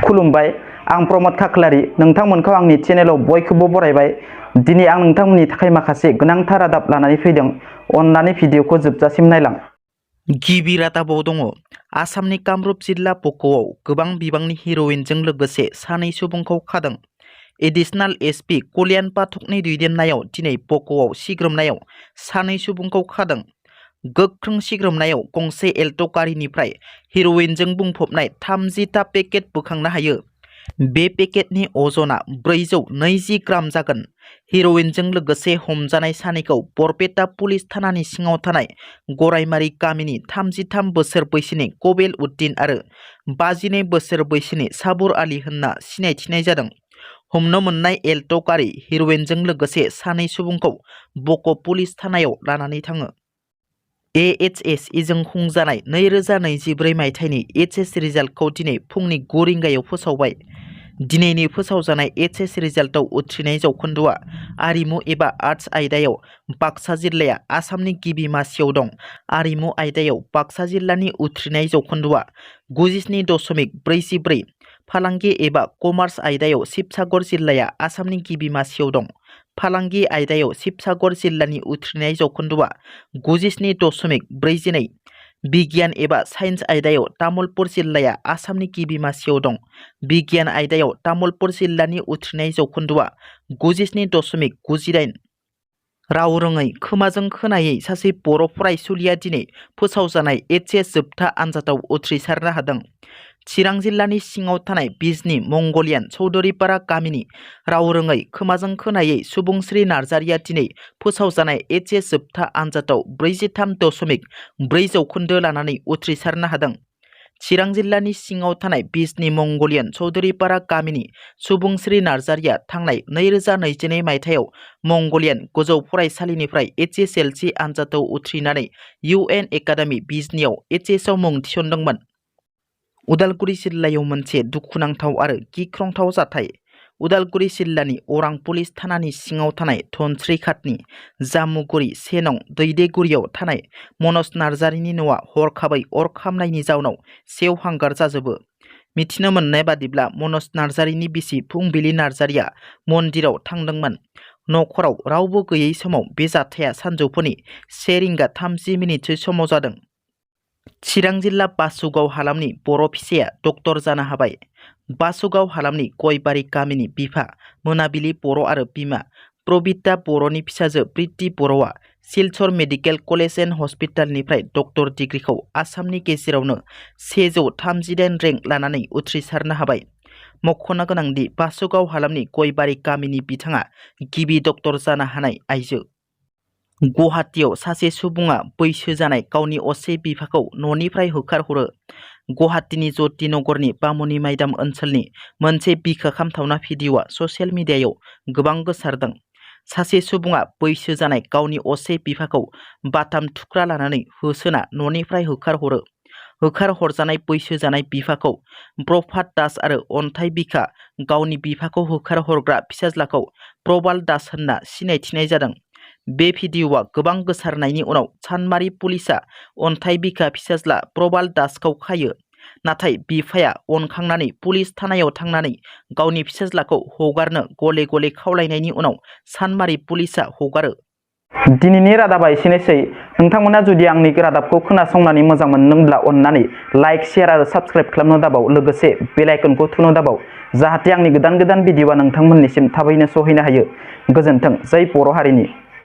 खुलुमबाय आं प्रमद खाख्लारि नोंथांमोनखौ आंनि चेनेलाव बयखौबो बरायबाय। दिनै आं नोंथांमोननि थाखाय माखासे गोनांथार रादाब लानानै फैदों। अन्नानै भिडिअखौ जोबजासिम नायलां। गिबि रादाबाव दङ आसामनि कामरुप जिल्ला बक'आव गोबां बिबांनि हेर'इनजों लोगोसे सानै सुबुंखौ खादों। एडिशनेल एसपि कल्याण पाठकनि दैदेननायाव दिनै बक'आव सिग्रोमनायाव सानै सुबुंखौ खादों। गोख्रों सिग्रोमनायाव गंसे एल्ट' गारिनिफ्राय हेर'इनजों बुंफबनाय 30टा पेकेट बोखांनो हायो। बे पेकेटनि अजना 420 ग्राम जागोन। हेर'इनजों लोगोसे हमजानाय सानैखौ बरपेटा पुलिस थानानि सिङाव थानाय गरायमारि गामिनि 33 बोसोर बैसोनि कबेल उद्दिन आरो 52 बोसोर बैसोनि साबुर आली होनना सिनायथिनाय जादों। हमनो मोननाय एल्ट' गारि हेर'इनजों लोगोसे सानै सुबुंखौ बक' पुलिस थानायाव लानानै थाङो। AHSEजों खुंजानाय 2024 मायथाइनि HS रिजाल्टखौ दिनै फुंनि 9 रिंगायाव फोसावबाय। दिनैनि फोसावजानाय HS रिजाल्टआव उथ्रिनाय जौखोन्दोआ आरिमु एबा आर्टस आयदायाव बाक्सा जिल्लाया आसामनि गिबि मासियाव दं। आरिमु आयदायाव बाक्सा जिल्लानि उथ्रिनाय जौखोन्दोआ 97.44। फालांगि एबा कमार्स आयदायाव शिबसागर जिल्लाया आसामनि गिबि मासियाव दं। फालांगि आयदायाव शिबसागर जिल्लानि उथ्रिनाय जौखोन्दोआ 97.42। बिगियान एबा साइन्स आयदायाव तामुलपुर जिल्लाया आसामनि गिबि मासियाव दं। बिगियान आयदायाव तामुलपुर जिल्लानि उथ्रिनाय जौखोन्दोआ 97.98। राव रोङै खोमाजों खोनायै सासे बर' फरायसुलिया दिनै फोसावजानाय HS जोबथा आनजादाव उथ्रिसारनो हादों। चिरां जिल्लानि सिङाव थानाय बिजनी मंगलियान चौधुरीपारा गामिनि राव रोङै खोमाजों खोनायै सुबुंस्रि नार्जारिया दिनै फोसावजानाय HS जोबथा आनजादाव 43.4 जौखोन्दो लानानै उथ्रिसारनो हादों। चिरां जिल्लानि सिङाव थानाय बिजनी मंगलियान चौधुरीपारा गामिनि सुबुंस्रि नार्जारिया थांनाय 2022 मायथाइयाव मंगलियान गोजौ फरायसालिनिफ्राय HSLC आनजादाव उथ्रिनानै UN एकाडेमि बिजनीआव HS आव मुं थिसनदोंमोन। उदालगुरि जिल्लायाव मोनसे दुखुनांथाव आरो गिख्रंथाव जाथाय। उदालगुरि जिल्लानि अरां पुलिस थानानि सिङाव थानाय धनस्रीघाटनि जामुगुरि 1 नं दैदेगुरियाव थानाय मनज नार्जारिनि न'आ हरखाबै अर खामनायनि जाउनाव सेवहांगार जाजोबो। मिथिनो मोननाय बादिब्ला मनज नार्जारिनि बिसि फुंबिलि नार्जारिया मन्दिराव थांदोंमोन। नखराव रावबो गैयै समाव बे जाथाया सानजौफुनि 1:30 समाव जादों। चिरां जिल्ला बासुगाव हालामनि बर' फिसाया डक्टर जानो हाबाय। बासुगाव हालामनि गयबारि गामिनि बिफा मोनाबिलि बर' आरो बिमा प्रबिता बर'नि फिसाजो प्रिति बर'आ सिलचर मेडिकेल कलेज एन्ड हस्पिटालनिफ्राय डक्टर डिग्रीखौ आसामनि गेजेरावनो 138 रेंक लानानै उथ्रिसारनो हाबाय। मख'नो गोनांदि बासुगाव हालामनि गयबारि गामिनि बिथाङा गिबि डक्टर जानो हानाय आइजो। गुवाहाटीयाव सासे सुबुङा बैसो जानाय गावनि असे बिफाखौ न'निफ्राय होखारहरो। गुवाहाटीनि ज्योति नगरनि बामुनि माइदाम ओनसोलनि मोनसे बिखा खामथावना भिडिअ'आ ससियेल मिडियायाव गोबां गोसारदों। सासे सुबुङा बैसो जानाय गावनि असे बिफाखौ बाथाम थुख्रा लानानै होसोना न'निफ्राय होखारहरो। होखारहरजानाय बैसो जानाय बिफाखौ प्रभात दास आरो अन्थाइ बिखा गावनि बिफाखौ होखारहरग्रा फिसाज्लाखौ प्रबाल दास होनना सिनायथिनाय जादों। बे भिडिअ'आ गोबां गोसारनायनि उनाव चानमारि पुलिसआ अन्थाइ बिखा फिसाज्ला प्रबाल दासखौ खायो। नाथाय बिफाया अनखांनानै पुलिस थानायाव थांनानै गावनि फिसाज्लाखौ हगारनो गले गले खावलायनायनि उनाव चानमारि पुलिसआ हगारो। दिनैनि रादाबा एसेनोसै। नोंथांमोना जुदि आंनि रादाबखौ खोनासंनानै मोजां मोनदोंब्ला अन्नानै लाइक शेयार आरो साबस्क्राइब खालामनो दाबाव, लोगोसे बेल आइकनखौ थुनो दाबाव, जाहाथे आंनि गोदान भिडिअ'आ नोंथांमोननिसिम थाबैनो सहैनो हायो। गोजोन्थों। जै बर' हारिनि।